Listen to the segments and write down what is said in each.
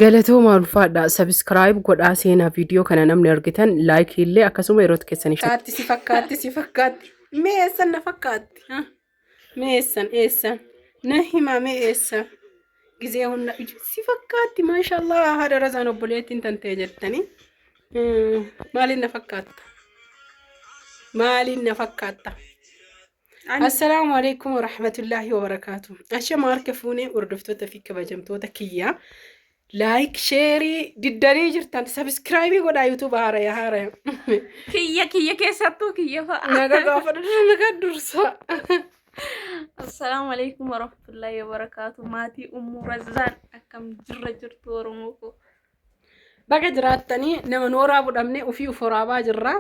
Galatooma ulfaadha. Subscribe godhaa seenaa viidiyoo kana namni argitan like illee akkasuma yeroo keessanii Fakkaatti si fakkaatti si fakkaatti. Mee eessan na fakkaatti? Ha? Mee eessan eessan? Na himaa mee eessa? Gizee hunda si fakkaatti maashaallah haadha razaan obboleettiin tan ta'e jettanii. Maaliin na fakkaatta? Maaliin na fakkaatta? Assalaamu alaikum warahmatullaahi wabarakaatu. Ashama harka fuunee hordoftoota fi kabajamtoota kiyyaa. Like, sheerii diddanii jirtan sabiskiraayibii godhaa yuutuuba haaraya haaraya. Kiyya kiyya keessattuu kiyya fa'a. Naga gaafa dursa naga dursa. Assalaamu alaikum warahmatullahi wabarakaatu. Maatii Ummuu Razzaan akkam jirra jirtu Oromoo koo. Baga jiraattanii nama nooraa budhamne ofii of waraabaa jirra.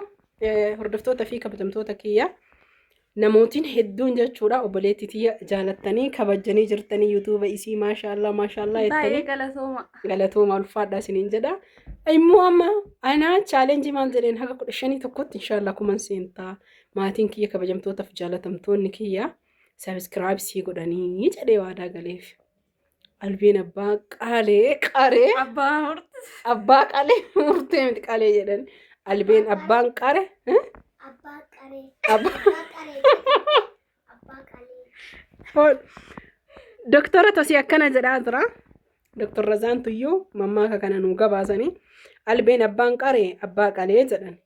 Hordoftoota fi kabajamtoota kiyya. Namootiin hedduun jechuudha obboleettii tiyya jaalattanii kabajjanii jirtanii yuutuuba isii maashaallaa maashaallaa Baay'ee jettanii galatooma. galatooma ulfaadha isiniin jedha. Immoo amma anaa chaalenjii maal jedheen haga 15 tokkotti inshaallah kuman seentaa maatiin kiyya kabajamtootaaf jaalatamtoonni kiyya sabiskiraayib sii godhanii jedhee waadaa galeef. Albeen abbaa qaalee qaree Abbaa murti. abbaa qalee murtee miti qalee jedhan. Albeen abbaan qare eh? Abbaa qaree. Abbaa Abbaa qaree. Abbaa qalee. Hool. Doktora Tosii akkana jedhaa jira. Doktor Razaan Tuyyuu mammaaka kana nuu gabaasanii albeen abbaan qaree abbaa qalee jedhan.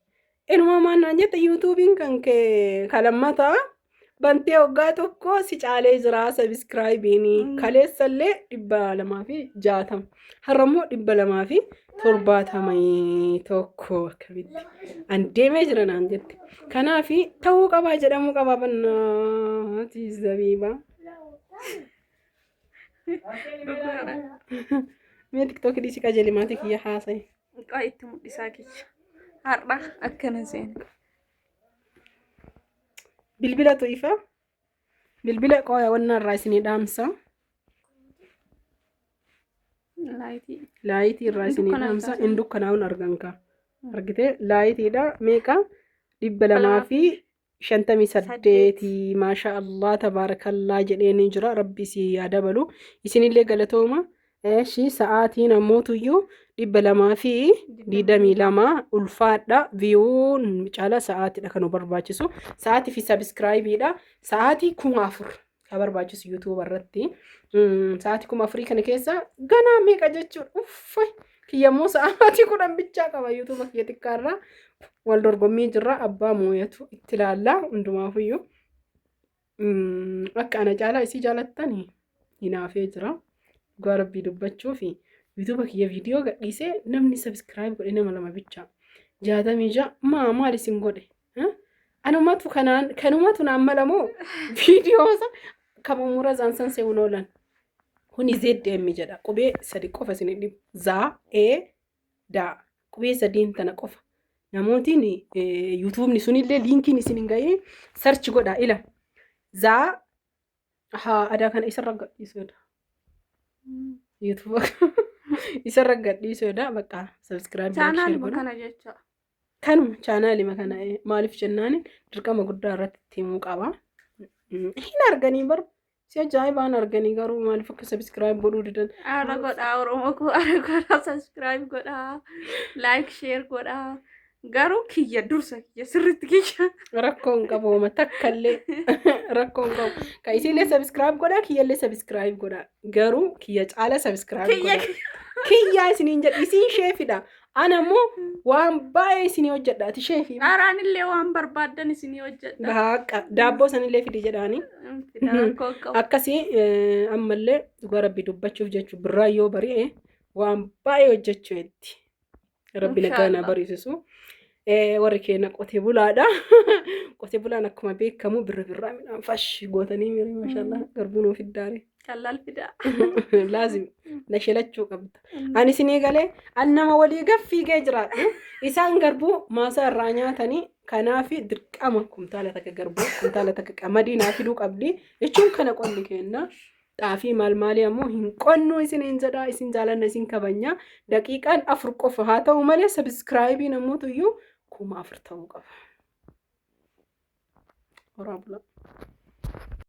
Inumaa maal naan jette yuutuubiin kan kee kalammataa bantee waggaa tokko si caalee jira sabiskiraayibiin kaleessallee 260 har'a immoo 271 akkamitti an deemee jira naan jette. Kanaaf ta'uu qabaa jedhamuu qabaa bannaati zabiibaa. Dhugaadha. Mee tiktookii dhiisii qajeeli maatii kiyya haasa'i. Mucaa itti mul'isaa kiyya. Har'a akkana seena. Bilbilatu ifa. Bilbila qooya wannaa irraa isinii dhaamsa. Laayitii. Laayitii irraa isinii Dukkana dhaamsa. taasisa. Hin dukkanaa'uun argan kaa. Argitee laayitiidha meeqa? 258 maashaa Allah tabaarakallaa jedheenii jira rabbi isii yaa dabalu isinillee galatooma eeshi sa'aatiin ammootuyyuu 222 ulfaadha viyuun caala sa'aatiidha kan nu barbaachisu sa'aatii fi sabiskiraayibiidha sa'aatii 4000 ka barbaachisu yuutuuba irratti sa'aatii 4000 kana keessa ganaa meeqa jechuudha uffay kiyyammoo sa'aatii 10 bichaa qaba yuutuuba kiyya xiqqaarraa wal dorgommii jirra abbaa mooyatu itti ilaalla hundumaafuyyuu akka ana caalaa isii jaalattani hinaafee jira dhugaa rabbii dubbachuu fi yuutuuba kiyya viidiyoo gadhiisee namni sabiskiraayib godhe nama lama bichaa 66 maa maal isin godhe Anumatu kanaan kanumatu naan mala moo viidiyoo isa kan umura zaan san se'uun oolan. Kuni ZM jedha. Qubee sadi qofa isin dhibu. Zaa, E, daa. Qubee sadiin tana qofa. Namootiin yuutuubni sunillee liinkiin isin hin ga'iin sarchi godha ila. Zaa haa adaa kana isarra gadhiisuudha. Yuutuuba isarra gadhiisuudha. Bakka sabiskiraayib like share Chaanaaluma godha. kana jecha. Kanuma chaanaalima kana maaliif jennaan dirqama guddaa irratti itti himuu qaba. Hin arganii bar si ajaa'ibaan arganii garuu maaliif akka sabiskiraayib godhuu didan. Ara godhaa Oromoo koo ara godhaa subscribe godhaa like share godhaa garuu kiyya dursa kiyya sirriitti kiyya. Rakkoo hin qabu homa takka illee rakkoo hin qabu. Kan isiillee sabiskiraayib godhaa kiyyallee sabiskiraayib godhaa garuu kiyya caala sabiskiraayib Kiyya godhaa. Kiyyaa isiniin jedha isiin sheefidha. Ana immoo waan baay'ee isinii hojjedha ati sheefii. Araan illee waan barbaaddan isinii hojjedha. Haaqa daabboo sanillee fidi jedhaani. Fida rakkoo hin qabu. Akkasii ammallee dhugaa rabbi dubbachuuf jechuun birraa yoo bari'e waan baay'ee hojjechuu itti. Rabbi nagaa na Inshaallah. bariisisu. Warri keenya qotee bulaadha. Qotee bulaan akkuma beekamu birra birraa midhaan fash gootanii miiri maashaallah garbuu nuuf iddaare. Kallaal fidaa. Laazim na shelachuu qabda. Ani isinii galee an nama walii gad fiigee jiraadhu. Isaan garbuu maasaa irraa nyaatanii kanaaf dirqama kumtaala takka garbuu kumtaala takka qamadii naa fiduu qabdi jechuun kana qonni kenna. Xaafii maal maalii ammoo hin qonnuu isiniin jedha isin jaalanna isin kabanya daqiiqaan 4 qofa haa ta'u malee sabiskiraayibiin ammoo tuyyuu 4000 ta'uu qaba. Horaa bulaa.